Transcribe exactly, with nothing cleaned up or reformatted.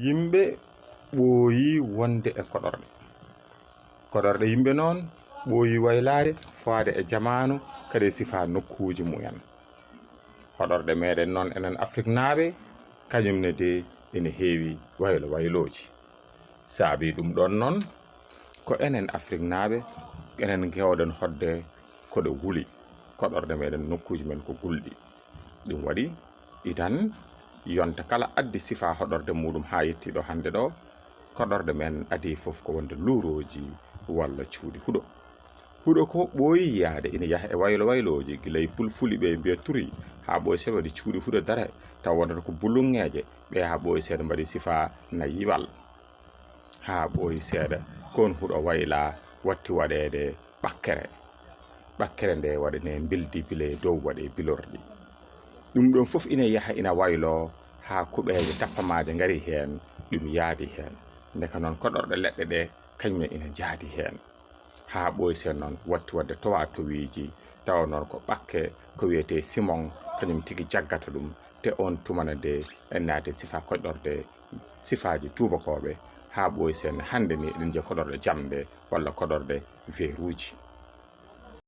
Yimɓe ɓooyi wonde e koɗorɗe. Koɗorɗe yimɓe noon ɓooyi waylaade faade e jamaanu, kadi e sifaa nokkuuji mumen. Hoɗorɗe meɗen noon enen Afriknaaɓe, kañum ne de ene heewi waylo waylooji. Saabii ɗum ɗoon noon, ko enen Afriknaaɓe, enen keewɗen hoɗde ko ɗe wuli. Koɗorɗe meɗen nokkuuji men ko gulɗi. Ɗum waɗi idan yonta kala addi sifaa hoɗorde muɗum haa yettii ɗo hannde ɗo, koɗorɗe men adii fof ko wonde luurooji walla cuuɗi huɗo. Huɗo ko ɓooyi yiyaade ina yaha e waylo waylooji, gila e pulfuli ɓe mbiya turi, haa ɓooyi seeɗa waɗi cuuɗi huɗo dare, taw wonata ko buluŋŋeeje, ɓe haa ɓooyi seeɗa mbaɗi sifaa nayiwal. Haa ɓooyi seeɗa, koon huɗo waylaa, watti waɗeede ɓakkere. Ɓakkere nde waɗanee mbildi bile dow waɗee bilorɗi. Ɗum ɗoon fof ina yaha ina wayloo haa kuɓeeje tappamaaje ngari heen, ɗum yaadi heen. Ndeka noon koɗorɗe leɗɗe ɗe, kañum ne ina njaadi heen. Haa ɓooyi seeɗa noon watti waɗde towa towiiji, tawa noon ko ɓakke ko wiyetee simon, kañum tigi jaggata ɗum, te oon tuma ne de en naati sifaa koɗorɗe, sifaaji tuubakooɓe, haa ɓooyi seeɗa hannde ni eɗen njiya koɗorɗe jamɗe walla koɗorɗe veeruuji.